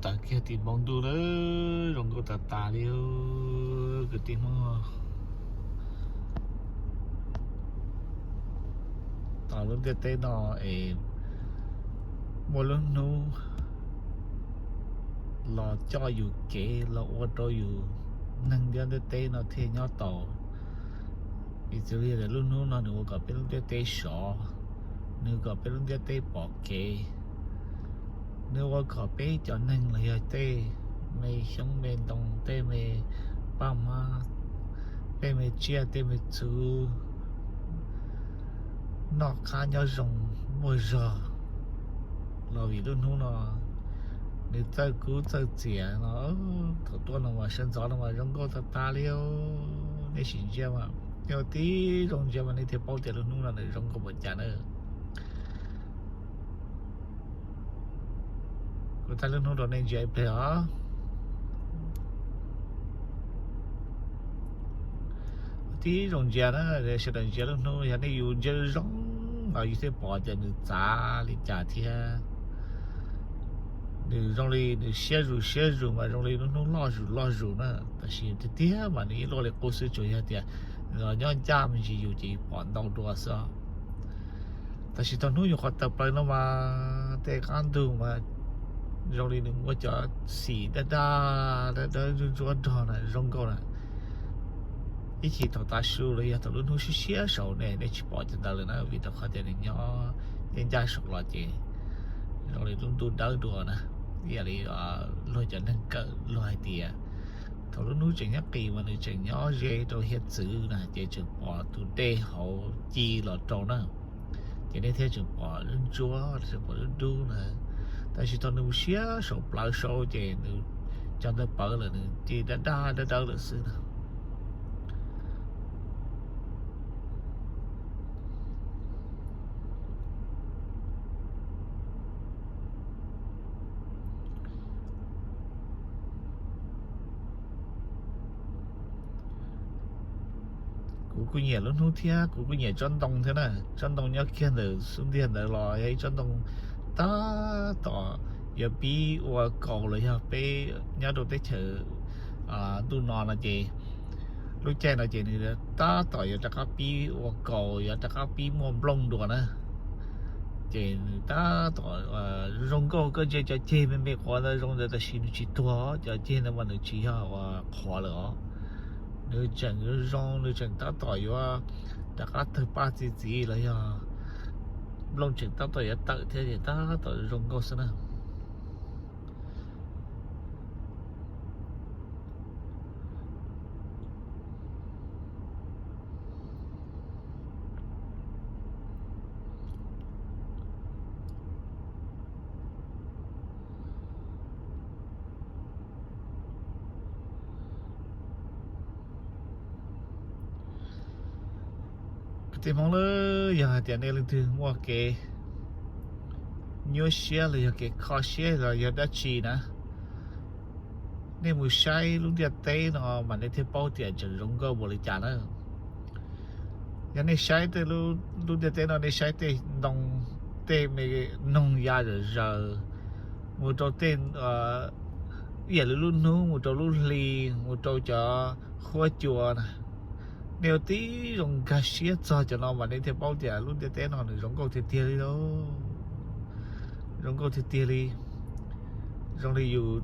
Tawm kiag tim npoo ntuj lawm, zoo nkauj tas tas li kwv tij Hmoob. Tau lub ntiaj teb no es muaj lub hnub los coj yus kev los ua rau yus neeg ntiaj teb no thiaj nyob tau. Vim txwv li lub hnub no nws ua kom peb lub ntiaj teb sov, nws kom peb lub ntiaj teb pom kev, nws ua kom peb cov neeg los yog tej me xyoob me ntoo, tej me paj hmab, tej me tsiaj tej me txhu noj qab nyob zoo muaj zog. Los vim lub hnub no nws txawj kub txawj txias no, thaum tuaj no mas sawv ntxov no mas zoo nkauj tas tas li. Nej sim ntsia mas, nej ua tib zoo ntsia mas nej thiaj paub tias lub hnub no nws zoo nkauj npaum cas na. Kuv thaij lub hnub rau nej ntsia ib pliag os. Tib zoo ntsia na, sawv daws ntsia lub hnub, yog nej yus ntsia zoo no yus thiaj pom tias nws txav li cas thiab. Nws zoo li nws siab zus siab zus mas zoo li lub hnub loj zus loj zus na, tab sis tiag tiag mas nws ib luaj li qub xwb, tsuas yog tias nws los nyob ncaj me ntsis yus ces yus pom ntau dua xwb. Tab sis thaum hnub yus qhov tawm plaws no mas tej qab ntug mas zoo li nws muaj cov xim daj daj dawb dawb ntsuab ntsuab nrog na, zoo nkauj na. Ib chim thaum tav su los yog thaum lub hnub siab siab saud ne nej tsis pom cov ntawd lawm na, vim rau qhov tias nws nyob ncaj ncaj saum los ces zoo li lub ntuj dawb dua na. Ib yam li luag cov neeg kawm luag hais tias thaum lub hnub tseem nyob qis mas nws tseem nyob ze rau hiav txwv na, ces tseem pom tus dej hauv ci los rau na, ces nej thiaj tseem pom lub ntsuab tseem pom lub dub na. Tab sis thaum nws mus siab saum plawv saud ces nws cov ntawd pawv lawm, nws ci daj daj dawb dawb lawm xwb na. Kuv kuj nyiam lub hnub thiab kuv kuj nyiam tsob ntoo thiab na. Tsob ntoo nyob kiag ntawm xub ntiag ntawd los yog ib tsob ntoo tab tom yuav pib ua kaus los yog peb nyob rau teb chaws ntuj no no ces lub caij no ces nws tab tom yuav rov qab pib ua kaus, yuav rov qab pib muaj nplooj dua na. Ces nws tab tom zoo nkauj, koj ntsia cov ceg me me qhuav ntawd zoo ntawd tab sis nws tsis tuag, cov ceg ntawd mas nws tsis yog uas qhuav lawm os. Nws tseem zoo, nws tseem tab tom yuav rov qab tawg paj txi txiv los yog nplooj tseem tab tom yuav tawm thiab ces tab tom zoo nkauj xwb na. Kwv tij Hmoob, yog hais tias nej leej twg muaj kev nyuaj siab los yog kev kho siab los yog dab tsi na, nej mus saib lub ntiaj teb no mas nej thiaj paub tias tseem zoo nkauj npaum li cas na. Yog nej saib tej lub ntiaj teb no, nej saib tej ntoo, tej me noog ya zom zaws, mus rau tej ib yam li lub hnub, mus rau lub hli, mus rau cov huab cua na, nej ua tib zoo nkag siab txog cov no mas nej thiaj paub tias lub ntiaj teb no nws zoo nkauj tiag tiag li lauj. Zoo nkauj tiag tiag li. Zoo li yus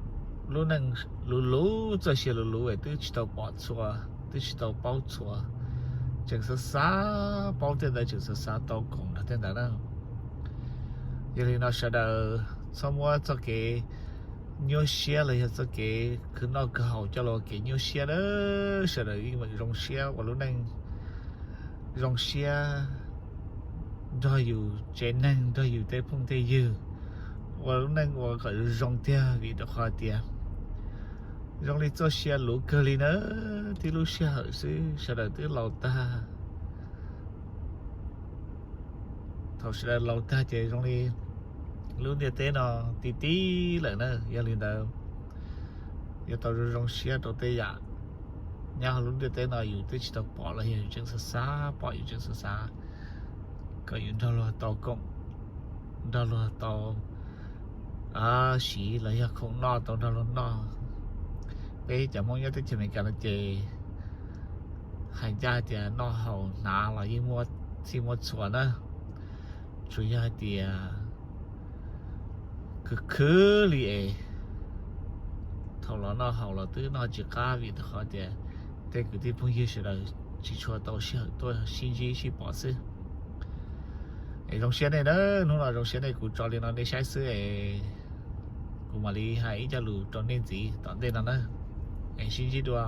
lub neej luv luv, txoj sia luv luv es twb tsis tau pom txhua, twb tsis tau paub txhua, tseem xav xav paub tej ntawd, tseem xav xav tau koom nrog tej ntawd na. Yog li no sawv daws txhob muab txoj kev nyuaj siab los yog txoj kev khwv noj khwv haus coj los ua kev nyuaj siab na. Sawv daws yeej meem zoo siab ua lub neej, zoo siab nrog yus tsev neeg, nrog yus tej phooj tej ywg, ua lub neej ua kom zoo tiag, vim rau qhov tias zoo li txoj sia luv kawg li na, tib lub sij hawm xwb sawv daws twb laus tag. Thaum sawv daws laus tag ces zoo li lub ntiaj teb no ti tib lawm na. Yog li ntawd, yuav tau zoo zoo siab rau tej yam nyob hauv lub ntiaj teb no yus twb tsis tau pom los yog yus tseem xav xav pom, yus tseem xav xav kom yus nrog luag tau koom, nrog luag tau siv los yog khoom noj tau nrog luag noj. Peb cov Hmoob nyob teb chaws Amelikas no ces hais ncaj tias noj haus hnav los yeej muaj txhij muaj txhua na, tsuas yog hais tias khwv khwv li es thaum los noj haus los twb noj tsis qab vim rau qhov tias tej kwv tij phooj ywg sawv daws tsis tshua tau sij hawm tuaj sib ntsib sib pom xwb. Es zoo siab nej na, hnub no zoo siab nej, kuv tso li no nej saib xwb es kuv mam li hais ib co lus rau nej ntxiv tom ntej no na. Es sib ntsib dua.